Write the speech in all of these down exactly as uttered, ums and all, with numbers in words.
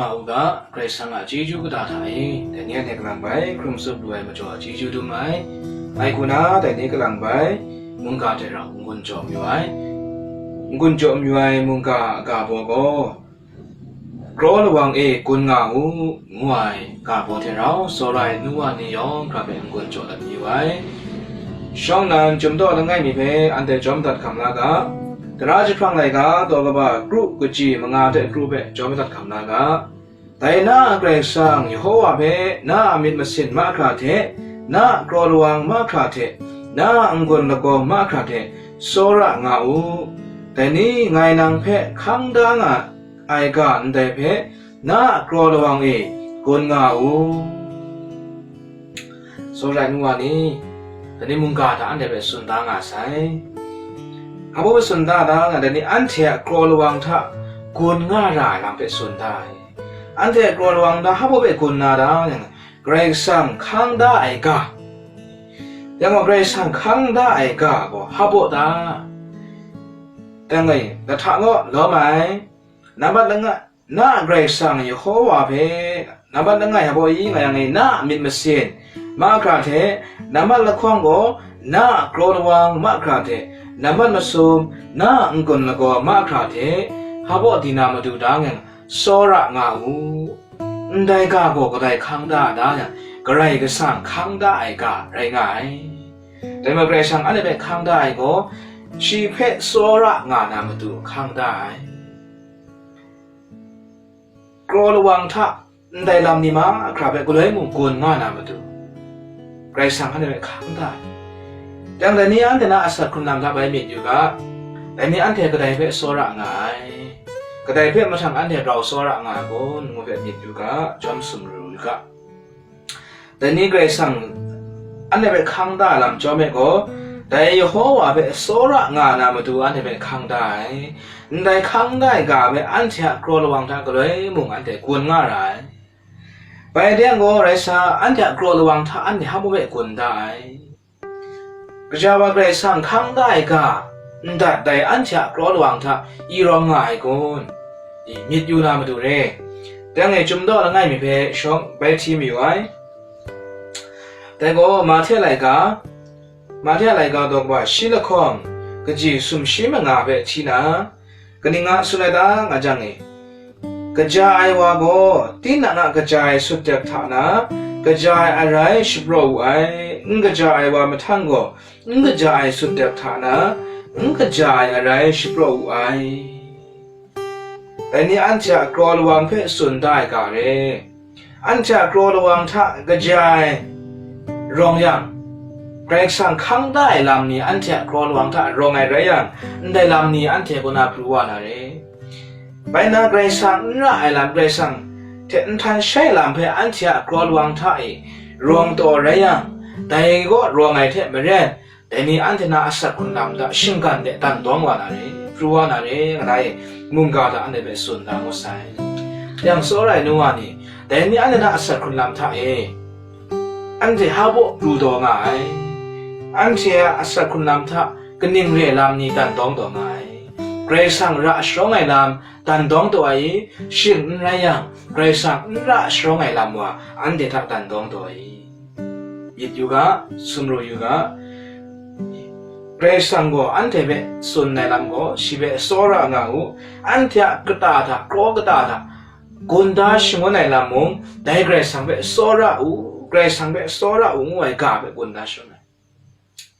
Nga u ga, Karai Kasang a chyeju kata hta e, dai ni anhte kalang bai hkrum tsup lu ai majaw chyeju dum ai. Ngai hku na dai ni kalang bai mungga hte rau n-gun jaw mayu ai. N-gun jaw mayu ai mungga a ga baw gaw, Kraw lawang e gun nga u, ngu ai ga baw hte rau, tsawra ai nu wa ni yawng hkra hpe n-gun jaw dat mayu ai. Shawng nnan, chyum daw langai mi hpe anhte jawm dat hkam la ga, tara jahprang laika daw kaba kru kaji manga hte kru hpe jawm dat hkam la ga. Dai na a Karai Kasang Yehova hpe na a myit masin mahkra hte, na a kraw lawang mahkra hte, na a n-gun lagaw mahkra hte tsawra nga u. Dai ni ngai nang hpe hkang da nga ai ga ndai hpe, na a kraw lawang e gun nga u. Tsawra ai nu wa ni, dai ni mungga hta anhte hpe tsun da nga sai. Hpa baw hpe tsun da, da nga, dai ni anhte a kraw lawang hta gun nga ra ai lam hpe tsun da ai. Anhte a kraw lawang hta hpa baw hpe gun na da yang, Karai Kasang hkang da ai ga. Yang gaw, Karai Kasang hkang da ai ga gaw hpa baw ta? Dang e, lahta ngaw lawm ai. Nambat langai, na a Karai Kasang Yehova hpe nambat langai hpa baw i nga yang e, na a myit masin mahkra hte, nambat lahkawng gaw na a kraw lawang mahkra hte, nambat masum na a n-gun lagaw mahkra hte, hpa baw di na matu dang yang, tsawra nga u. Ndai ga gaw kadai hkang da, da yang, Karai Kasang hkang da ai ga rai nga ai. Dai majaw Karai Kasang anhte hpe hkang da ai gaw, shi hpe tsawra nga na matu hkang da ai. Kraw lawang hta ndai lam ni mahkra hpe galoi mung gun nga na matu, Karai Kasang anhte hpe hkang da ai. Yang dai ni anhte na asak hkrung lam hta bai myit yu ga, dai ni anhte kadai hpe tsawra nga ai, kadai hpe mahtang anhte rau tsawra nga ai kun, ngu hpe myit yu ga, jawm sumru yu ga. Dai ni Karai Kasang anhte hpe hkang da lam chyawm e gaw, dai Yehova hpe tsawra nga na matu anhte hpe hkang da ai. Ndai hkang da ai ga hpe anhte a kraw lawang hta galoi mung anhte gun nga ra ai. Bai de yang gaw, rai sa, anhte a kraw lawang hta anhte hpa baw hpe gun da ai. Kaja wa Karai Kasang hkang da ai ga, ndat dai anhte a kraw lawang hta i rawng nga ai kun? I myit yu na matu re. Dang e, Chyum daw langai mi hpe shawng bai hti mayu ai. Dai gaw Mahte laika, Mahte laika daw kaba shi lahkawng, kaji sumshi manga hpe hti na, kaning a tsun ai ta nga jang e, kaja ai wa gaw, tinang a kaja ai sutdek hta na, kaja ai arai shapraw wu ai, n kaja ai wa mahtang gaw, n kaja ai sutdek hta na, n kaja ai arai shapraw wu ai. Dai ni anhte a kraw lawang hpe tsun da ai ga re. Anhte a kraw lawang hta kaja ai rawng yang, Karai Kasang hkang da ai lam ni anhte a kraw lawang hta rawng ai rai yang, ndai lam ni anhte kaw na pru wa na re. Bai na, Karai Kasang n ra ai lam, Karai Kasang hte n htan shai lam hpe anhte a kraw lawang hta e rawng taw rai yang, dai gaw rawng ai hte maren, dai ni anhte na asak hkrung lam hta shinggan de dan dawng wa na re, pru wa na re, nga na e, mungga hta anhte hpe tsun da ngut sai. Yang tsawra ai nu wa ni, dai ni anhte na asak hkrung lam hta e, anhte hpa baw pru taw nga ai? Anhte a asak hkrung lam hta kaning re lam ni dan dawng taw nga ai? Karai Kasang ra sharawng ai lam dan dawng taw ai i? Shing n rai yang, Karai Kasang n ra sharawng ai lam wa anhte hta dan dawng taw ai i? Myit yu ga, sumru yu ga. Karai Kasang gaw anhte hpe tsun ai lam gaw, shi hpe tsawra nga u, anhte a kata hta, kraw kata hta, gun da shangun ai lam mung, dai Karai Kasang hpe tsawra u, Karai Kasang hpe tsawra u ngu ai ga hpe gun da shangun ai.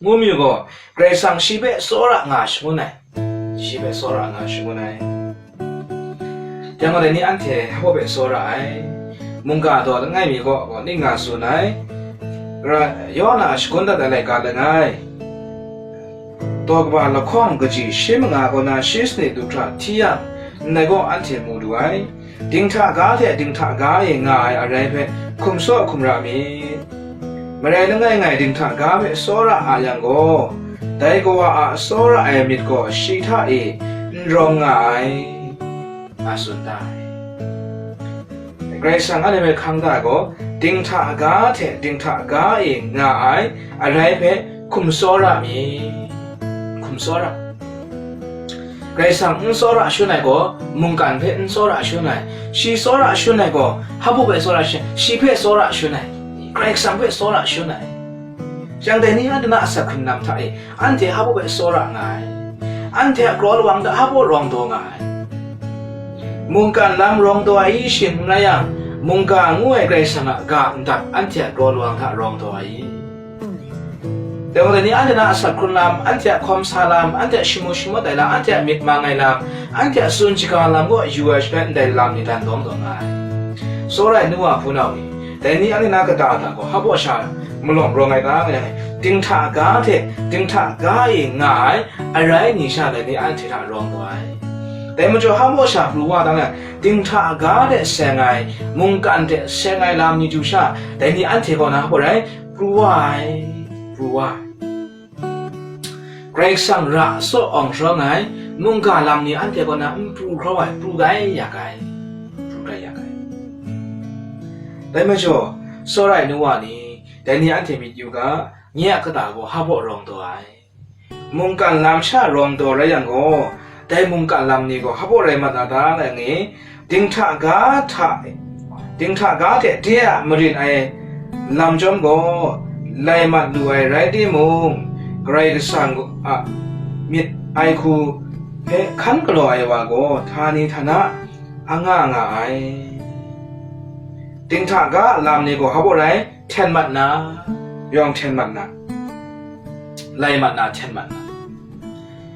Ngu mayu gaw, Karai Kasang shi hpe tsawra nga shangun ai, shi hpe tsawra nga shangun ai. Yang gaw, dai ni anhte hpa baw hpe tsawra ai? Mungga daw langai mi gaw, gaw ning nga tsun ai. Ra-, Yawna a shagun dat ai laika langai, daw kaba lahkawng kaji shi manga kaw na shi sanit du hkra hti yang, ndai gaw anhte mu lu ai. Dinghta ga hte dinghta ga e nga ai arai hpe hkum saw hkum ra myit. Marai langai ngai dinghta ga hpe tsawra a yang gaw, dai kawa a tsawra ai myit gaw shi hta e n rawng nga ai, nga tsun da ai. Karai Kasang anhte hpe hkang da gaw, dinghta ga hte dinghta ga e nga ai arai hpe hkum tsawra myit. Hkum tsawra. Karai Kasang n tsawra shangun ai gaw, mungkan hpe n tsawra shangun ai, Shi tsawra shun ai gaw, hpa hpe tsawra shun ai, shi hpe tsawra shun ai, Karai Kasang hpe tsawra shun ai. Yang dai ni anhte na asak hkrung lam hta e, anhte hpa hpe tsawra nga ai, anhte a kraw lawang hta hpa rawng daw nga ai. Mungkan lam rawng daw ai shi n rai yang, mungga ngu ai Karai Kasang a ga ndat anhte a kraw lawang hta rawng daw ai. Dai gaw, dai ni anhte na asak hkrung lam, anhte a hkawm sa lam, anhte a shamu shamawt ai lam, anhte a myit mang ai lam, anhte a tsun shaga lam kaw yu ai shaloi, ndai lam ni dan dawng dawng nga ai. Tsawra ai nu wa hpunau ni, dai ni anhte na kata hta gaw hpa sha malawng rawng ai ta, nga yang, dinghta ga hte dinghta ga e nga ai arai ni sha, dai ni anhte hta rawng daw ai. Dai majaw, hpa sha pru wa dang yang, dinghta ga hte seng ai, mungkan hte seng ai lam ni du sha, dai ni anhte kaw na hpa rai, pru wa ai, pru wa ai. Karai Kasang ra tsaw awng sharawng ai mungga lam ni anhte kaw na n pru hkraw ai, pru gai ya ai, pru gai ya ai. Dai majaw, tsawra ai nu wa ni, dai ni anhte myit yu ga, nye a kata gaw hpa rawng daw ai. Mungkan lam sha rawng daw rai yang gaw, dai mungkan lam ni gaw hpa rai mat na ta, nga yang e, dinghta ga hta, dinghta ga hte de a marin ai lam chyawm gaw, lai mat lu ai rai timung, Karai Kasang a myit ai hku hpe hkan galaw ai wa gaw, htani htana anga nga ai. Dinghta ga a lam ni gaw hpa rai, hten mat na, yawng hten mat na, lai mat na, hten mat na.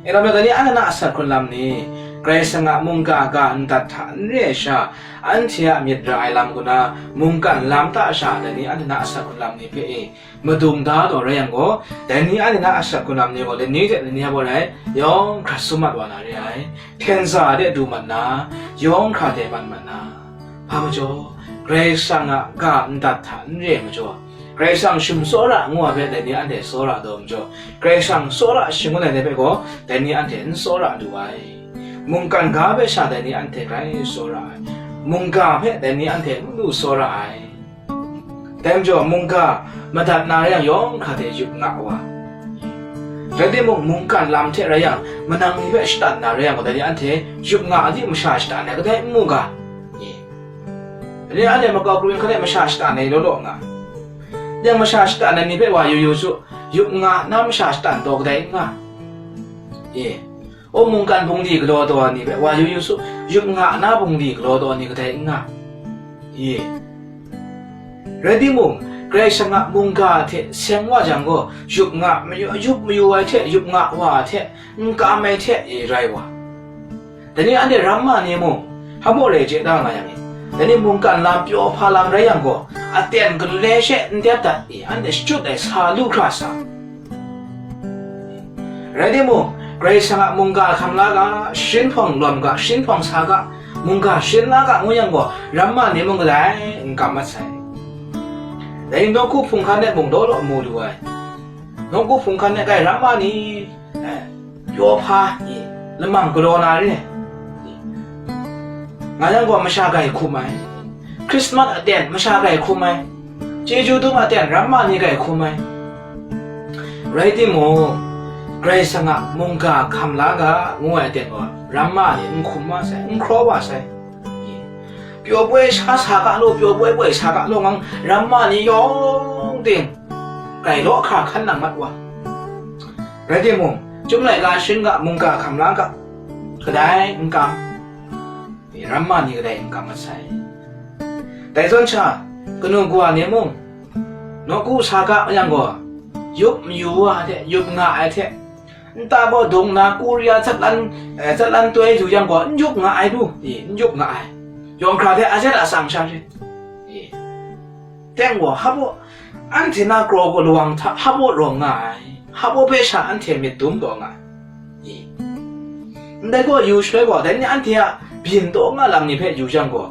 E lam na, dai ni anhte na asak hkrung lam ni, Karai Kasang a mungga ga ndat hta n re ai sha, anhte a myit ra ai lam kaw na, mungkan lam hta sha, dai ni anhte na asak hkrung lam ni hpe e, madung da taw rai yang gaw, dai ni anhte na asak hkrung lam ni gaw, lani hte lani hpa rai, yawng hkrat sum mat wa na re ai, hten za de du mat na, yawng hkra de ban mat na. Hpa majaw, Karai Kasang a ga ndat hta n re ai majaw, Karai Kasang shum tsawra ngu ai hpe dai ni anhte tsawra taw majaw, Karai Kasang tsawra shangun ai ni hpe gaw, dai ni anhte n tsawra lu ai. Mungkan ga hpe sha dai ni anhte grai tsawra ai. Mungga hpe dai ni anhte n lu tsawra ai. Dai majaw, mungga madat na rai yang, yawng hkra hte yup nga wa. Rai timung, mungkan lam hte rai yang, manang ni hpe shatan na rai yang gaw, dai ni anhte yup nga a di, masha shatan ai kadai n mu ga? Dai ni anhte makau kru hkra hte masha shatan ai law law nga. Yang masha shatan ai ni hpe wa yu yu su, yup nga na masha shatan taw kadai n nga? E, O, mungkan bungli galaw taw ai ni hpe wa yu yu su, yup nga na bungli galaw taw ai ni kadai n nga? Ye. Rai timung, Karai Kasang a mungga hte seng wa jang gaw, yup nga mayu, yup mayu ai hte, yup nga wa hte, n kam ai hte e rai wa. Dai ni anhte ramma ni mung, hpa rai chye da nga yang e, dai ni mungkan lam pyaw hpa lam rai yang gaw, aten galun le she n dep dat e, anhte shachyut ai sa lu hkra sa. Rai timung, Karai Kasang a mungga hkam la ga, sharin hpawng lawm ga, sharin hpawng sa ga, mungga sharin la ga ngu yang gaw, ramma ni mung kadai n kam mat sai. Dai nawku hpung hkan e mung daw law mu lu ai. Nawku hpung hkan e kai ramma ni, eh, pyaw hpa, i, lamang galaw na re, i, nga yang gaw masha grai hkum ai. Hkrismat aten masha grai hkum ai. Chyeju dum aten ramma ni grai hkum ai. Rai timung, Karai Kasang a mungga hkam la ga ngu ai aten gaw, ramma ni n hkum wa sai, n hkraw wa sai. Pyaw poi sha sa ga law, pyaw poi poi sa ga law ngang ramma ni yawng ting, grai law hkra hkan nang mat wa. Rai timung, Chyum laika sharin ga mungga hkam la ga, kadai n kam. Ramma ni kadai n kam mat sai. Dai zawn sha, kanu kawa ni mung, nawku sa ga yang gaw, yup mayu wa hte, yup nga ai hte, nta gaw dung nna, Korea zatlan, eh, zatlan toi yu yang gaw, n yup nga ai du, e, n yup nga ai. Yawng hkra hte azet atsang sha re, e. Teng gaw, hpa, anhte na kraw gaw lawang hta hpa rawng nga ai, hpa hpe sha anhte myit dum taw nga ai. I. Ndai gaw yu shaloi gaw, dai ni anhte a byin taw nga lam ni hpe yu jang gaw,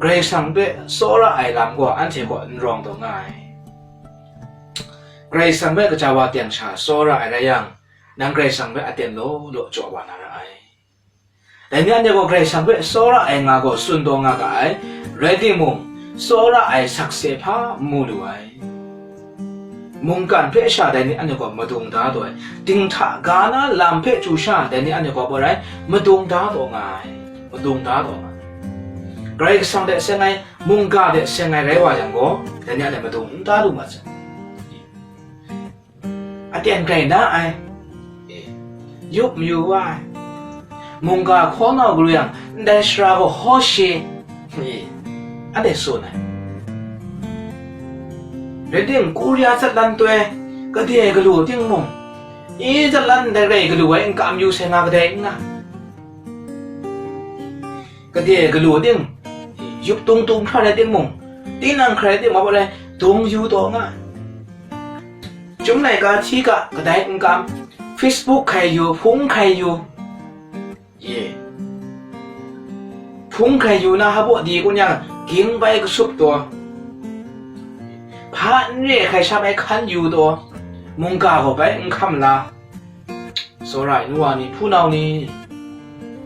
Karai Kasang hpe tsawra ai lam gaw anhte kaw n rawng taw nga ai. Karai Kasang hpe kaja wa teng sha tsawra ai rai yang, nang Karai Kasang hpe aten law law jaw wa na ra ai. Dai ni anhte gaw Karai Kasang hpe tsawra ai nga gaw tsun taw nga ga ai, rai timung, tsawra ai sakse hpa n mu lu ai. Mungkan hpe sha dai ni anhte gaw madung da taw ai, dinghta ga na lam hpe chyu sha dai ni anhte gaw, gaw rai, madung da taw nga ai, madung da taw nga ai. Karai Kasang hte seng ai, mungga hte seng ai rai wa yang gaw, dai ni anhte madung n ta lu mat sai. Aten grai na ai, yup mayu wa ai, mungga hkaw nau galu yang, ndai sara gaw hkaw shi, anhte tsun ai. Rai tim, Korea zatlan toi, kade galu ting mung, i zatlan ndai rai galu ai n kam yu sai nga kadai n nga. Kade galu ting, yup tung tung hkra rai timung, tinang hkra rai timung, ma rai, dung yu taw nga. Chyum laika hti ga kadai n kam, Facebook hkai yu, hpung hkai yu. Ye. Hpung hkai yu na hpa di kun yang, ging bai kasup taw. Hpa n re hkai sha bai hkan yu taw. Mungga gaw bai n hkam la. Tsawra ai nu wa ni, hpunau ni,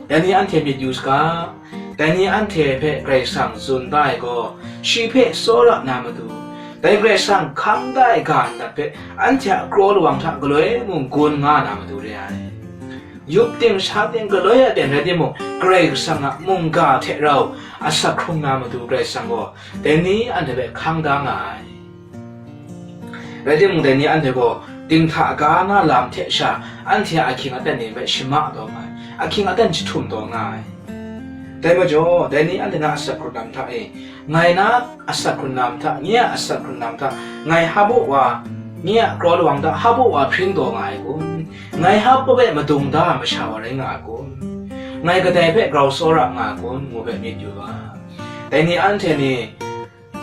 dai ni anhte myit yu saga, dai ni anhte hpe Karai Kasang tsun da ai gaw, shi hpe tsawra na matu, dai Karai Kasang hkang da ai ga ndat hpe anhte a kraw lawang hta galoi mung gun nga na matu re ai. Yup ting sha ting galoi aten rai timung, Karai Kasang a mungga hte rau asak hkrung na matu Karai Kasang gaw, dai ni anhte hpe hkang da nga ai. Rai timung, dai ni anhte gaw dinghta ga na lam hte sha anhte a ahkying aten ni hpe shama taw nga ai, ahkying aten jahtum taw nga ai. Dai majaw, dai ni anhte na asak hkrung lam hta e, ngai na asak hkrung lam hta, nye a asak hkrung lam hta, ngai hpa wa, nye a kraw lawang hta hpa wa hpring taw nga ai kun? Ngai hpa e madung da ai masha wa rai nga ai kun? Ngai kadai hpe grau tsawra nga ai kun? Ngu hpe myit yu ga. Dai ni anhte ni,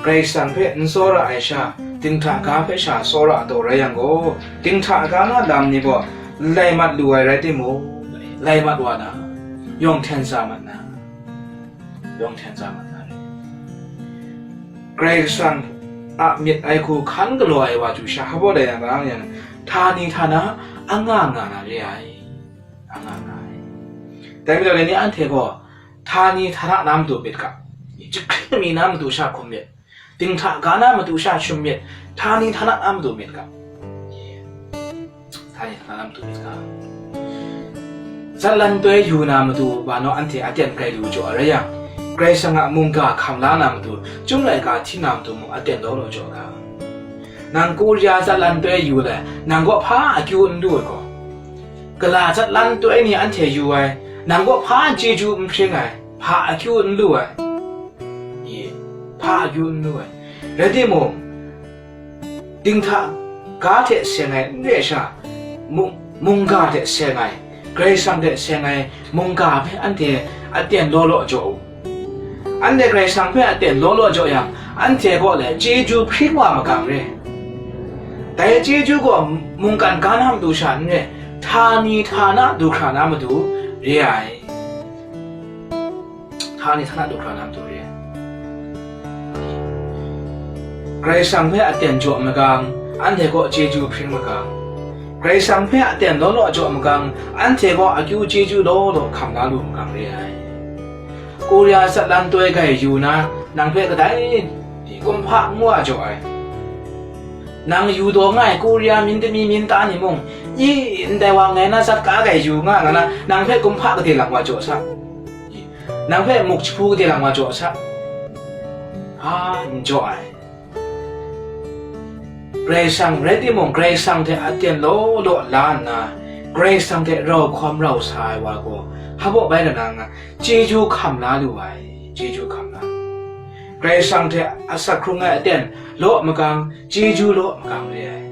Karai Kasang hpe n tsawra ai sha, dinghta ga hpe sha tsawra taw rai yang gaw, dinghta ga na lam ni gaw lai mat lu ai rai timung, lai mat wa na, yawng hten sa mat na, yawng hten sa mat na rai. Karai Kasang a myit ai hku hkan galaw ai wa chyu sha hpa dai na, htani htana anga nga na re ai, anga nga ai. Dai majaw, dai ni anhte gaw, htani htana na matu myit ga, jahkring mi na matu sha hkum myit, dinghta ga na matu sha shum myit, htani htana na matu myit ga, htani htana na matu myit ga. Zatlan toi yu na matu wa naw anhte aten grai lu jaw ai rai yang, Karai Kasang a mungga hkam la na matu, chyum laika hti na matu mung aten law law jaw ga. Nang Korea zatlan toi yu le, nang kaw hpa akyu n lu ai gaw, gala zatlan toi ni anhte yu ai, nang kaw hpa chyeju n hpring ai, hpa akyu n lu ai, i, hpa akyu n lu ai. Rai timung, dinghta ga hte seng ai n re sha, mu-, mungga hte seng ai, Karai Kasang hte seng ai mungga hpe anhte aten law law jaw u. Anhte Karai Kasang hpe aten law law jaw yang, anhte kaw le chyeju hpring wa magang re. Dai chyeju gaw mungkan ga na matu sha n re, htani htana du hkra na matu re ai. Htani htana du hkra na matu re ai. Karai Kasang hpe aten jaw magang, anhte kaw chyeju hpring magang. Karai Kasang hpe aten law law jaw magang, anhte kaw akyu chyeju law law hkam la lu magang re ai. Korea zatlan toi grai yu na, nang hpe kadai kumhpa n wa jaw ai. Nang yu taw nga ai Korea myin dumi myin ta ni mung, i, ndai wa ngai na zat ka grai yu nga nga na, nang hpe kumhpa gade lang wa jaw sa. Nang hpe muk jahpu gade lang wa jaw sa. A, n jaw ai. Karai Kasang rai timung, Karai Kasang hte aten law law la nna, Karai Kasang hte rau hkawm rau sa ai wa gaw, hpa bai na nga, chyeju hkam la lu ai, chyeju hkam la. Karai Kasang hte asak hkrung ai aten law magang, chyeju law magang re ai.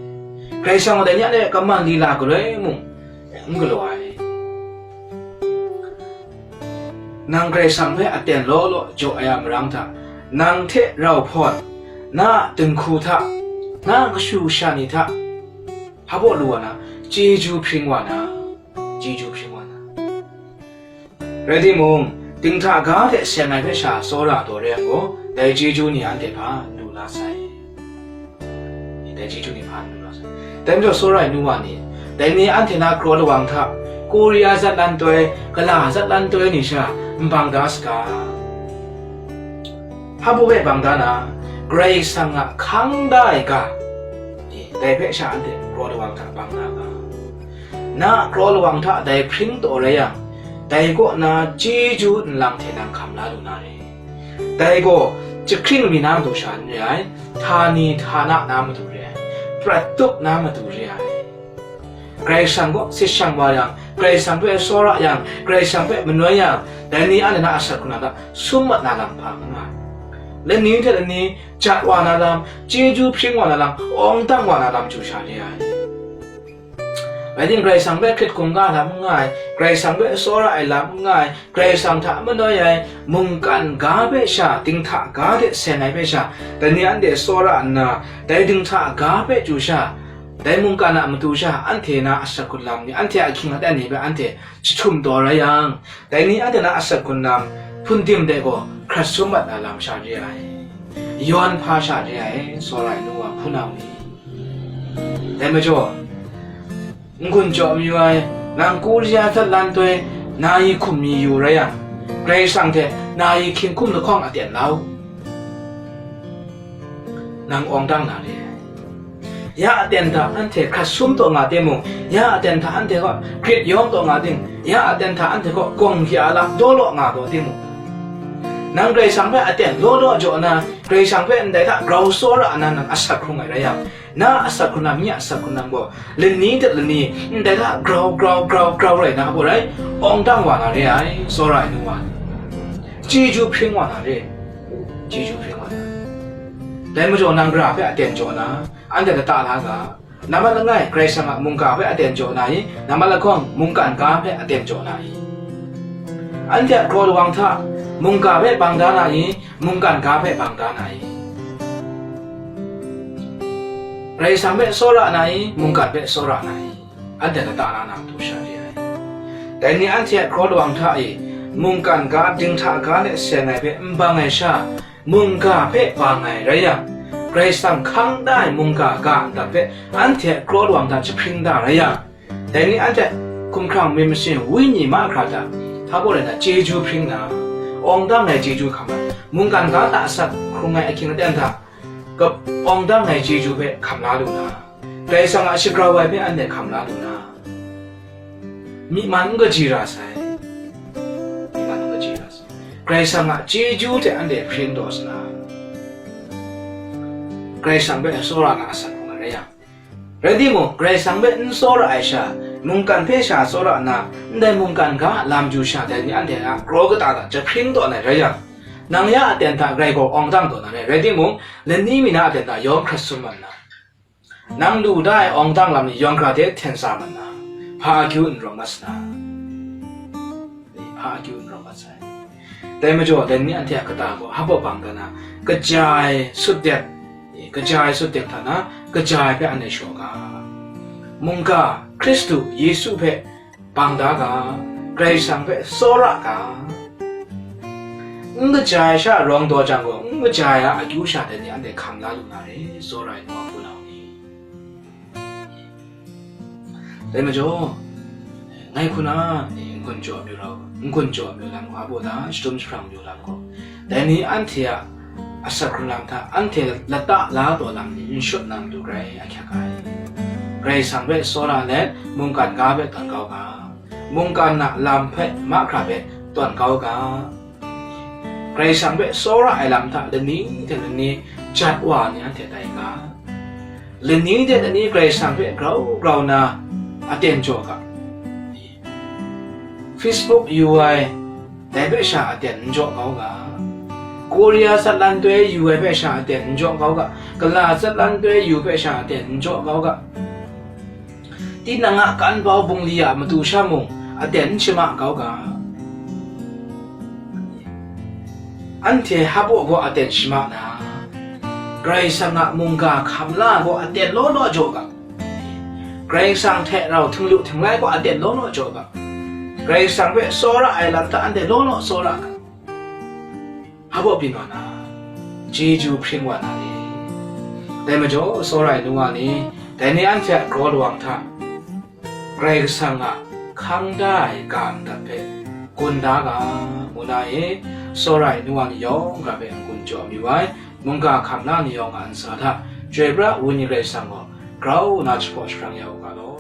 Karai Kasang gaw dai ni a kaman lila galoi mung n galaw ai. Nang Karai Kasang hpe aten law law jaw ai a marang hta, nang hte rau hpawn, na a dinghku hta, na a kashu kasha ni hta, hpa lu wa na, chyeju hpring wa na, chyeju hpring wa na. Rai timung, dinghta ga hte seng ai hpe sha tsawra taw re ai gaw, dai chyeju ni anhte hpa n lu la sai. Dai chyeju ni hpa n lu la sai. Dai majaw, tsawra ai nu wa ni, dai ni anhte na kraw lawang hta, Korea zatlan toi, gala zatlan toi ni sha n bang da saga. Hpa hpe bang da na, Karai Kasang a hkang da ai ga, dai hpe sha anhte kraw lawang hta bang da ga. Na a kraw lawang hta dai hpring taw rai yang, dai kaw na chyeju nlang hte nang hkam la lu na re. Dai gaw jahkring mi na matu sha n re ai, htani htana na matu re ai, prat tup na matu re ai. Karai Kasang kaw sit shang wa yang, Karai Kasang hpe tsawra yang, Karai Kasang hpe manoi yang, dai ni anhte na asak hkrung lam hta sum mat na lam hpa n nga ai. Lani hte lani jat wa na lam, chyeju hpring wa na lam, awng dang wa na lam chyu sha re ai. Rai timung, Karai Kasang hpe hkrit hkungga lam n nga ai, Karai Kasang hpe tsawra ai lam n nga ai, Karai Kasang hta manoi ai, mungkan ga hpe sha, dinghta ga de seng ai hpe sha, dai ni anhte tsawra nna, dai dinghta ga hpe chyu sha, dai mungkan a matu sha, anhte na asak hkrung lam ni, anhte a ahkying aten ni hpe anhte jahtum taw rai yang, dai ni anhte na asak hkrung lam hpun dim de gaw hkrat sum mat na lam sha re ai, yawn hpa sha re ai, tsawra ai nu wa hpunau ni. Dai majaw, n-gun jaw mayu ai, nang Korea hta lan toi, nayi hkum mi yu rai yang, Karai Kasang hte nayi hkying hkum lahkawng aten la u. Nang awng dang na re ai. Ya aten hta anhte hkrat sum taw nga timung, ya aten hta anhte kaw grit yawng taw nga ting, ya aten hta anhte kaw gawng ya lam daw law nga taw timung, nang Karai Kasang hpe aten law law jaw na, Karai Kasang hpe ndai hta grau tsawra na nang asak hkrung ai rai yang, na asak hkrung lam, nye a asak hkrung lam gaw, lani hte lani ndai hta grau, grau, grau, grau rai na a baw rai, awng dang wa na re ai, tsawra ai nu wa ni. Chyeju hpring wa na re, chyeju hpring wa na. Dai majaw nang gara hpe aten jaw na, anhte lata la ga, nambat langai Karai Kasang a mungga hpe aten jaw na i, nambat lahkawng mungkan ga hpe aten jaw na i. Anhte a kraw lawang hta mungga hpe bang da na i, mungkan ga hpe bang da na i. Karai Kasang hpe tsawra na i, mungkan hpe tsawra na i. Anhte lata la na matu sha re ai. Dai ni anhte a kraw lawang hta e, mungkan ga, dinghta ga hte seng ai hpe n bang ai sha, mungga hpe bang ai rai yang, Karai Kasang hkang da ai mungga ga ndat hpe anhte a kraw lawang hta jahpring da rai yang, dai ni anhte hkumhkrang myit masin wenyi mahkra hta, hpa baw rai na chyeju hpring na, awng dang ai chyeju hkam ai, mungkan ga hta asak hkrung ai ahkying aten hta, kap awng dang ai chyeju hpe hkam la lu na, Karai Kasang a shagrau ai hpe anhte hkam la lu na, myi man n kaji ra sai. Myi man n kaji ra sai. Karai Kasang a chyeju hte anhte hpring taw sa na, Karai Kasang hpe tsawra na asak hkrung ai rai yang, rai timung, Karai Kasang hpe n tsawra ai sha, mungkan hpe sha tsawra nna, ndai mungkan ga a lam chyu sha dai ni anhte a kraw kata hta jahpring taw ai rai yang, nang ya aten hta grai gaw awng dang taw na rai, rai timung, lani mi na aten hta yawng hkrat sum mat na, nang lu da ai awng dang lam ni yawng hkra de hten sa mat na, hpa akyu n rawng mat sa na, hpa akyu n rawng mat sai. Dai majaw, dai ni anhte a kata gaw hpa baw bang da na, kaja ai sutdek, kaja ai sutdek hta na, kaja ai hpe anhte shaw ga. Mungga Hkristu Yesu hpe bang da ga, Karai Kasang hpe tsawra ga. N kaja ai sha rawng taw jang gaw, n kaja ai a akyu sha dai ni anhte hkam la lu na re, tsawra ai nu wa hpunau ni. Dai majaw, ngai hku na, n-gun jaw amyu rau, n-gun jaw amyu lam gaw, a baw da, shadum jahprang amyu lam gaw, dai ni anhte a asak hkrung lam hta anhte lata la taw lam ni n shut na matu grai ahkyak ai. Karai Kasang hpe tsawra let, mungkan ga hpe tawn kau ga, mungkan a lam hpe mahkra hpe tawn kau ga, Karai Kasang hpe tsawra ai lam hta lani hte lani jat wa ni anhte tai ga, lani hte lani Karai Kasang hpe grau grau na aten jaw ga, Facebook yu ai, dai hpe sha aten n jaw kau ga, Korea zatlan toi yu ai hpe sha aten n jaw kau ga, Kala zatlan toi yu hpe sha aten n jaw kau ga, tinang a kan bau bungli a matu sha mung aten n shama kau ga, anhte hpa baw gaw aten shama na, Karai Kasang a mungga hkam la gaw aten law law jaw ga, Karai Kasang hte rau htinglu htinglai gaw aten law law jaw ga, Karai Kasang hpe tsawra ai lam hta anhte law law tsawra ga, hpa baw byin wa na, chyeju hpring wa na ni. Dai majaw, tsawra ai nu wa ni, dai ni anhte a kraw lawang hta Karai Kasang a hkang da ai ga ndat hpe gun da ga, ngu na e, tsawra ai nu wa ni yawng hkra hpe n-gun jaw mayu ai, mungga hkam la ni yawng a ntsa hta, Chyoi pra Wenyi Karai Kasang gaw grau nna jahpaw jahprang ya u ga law.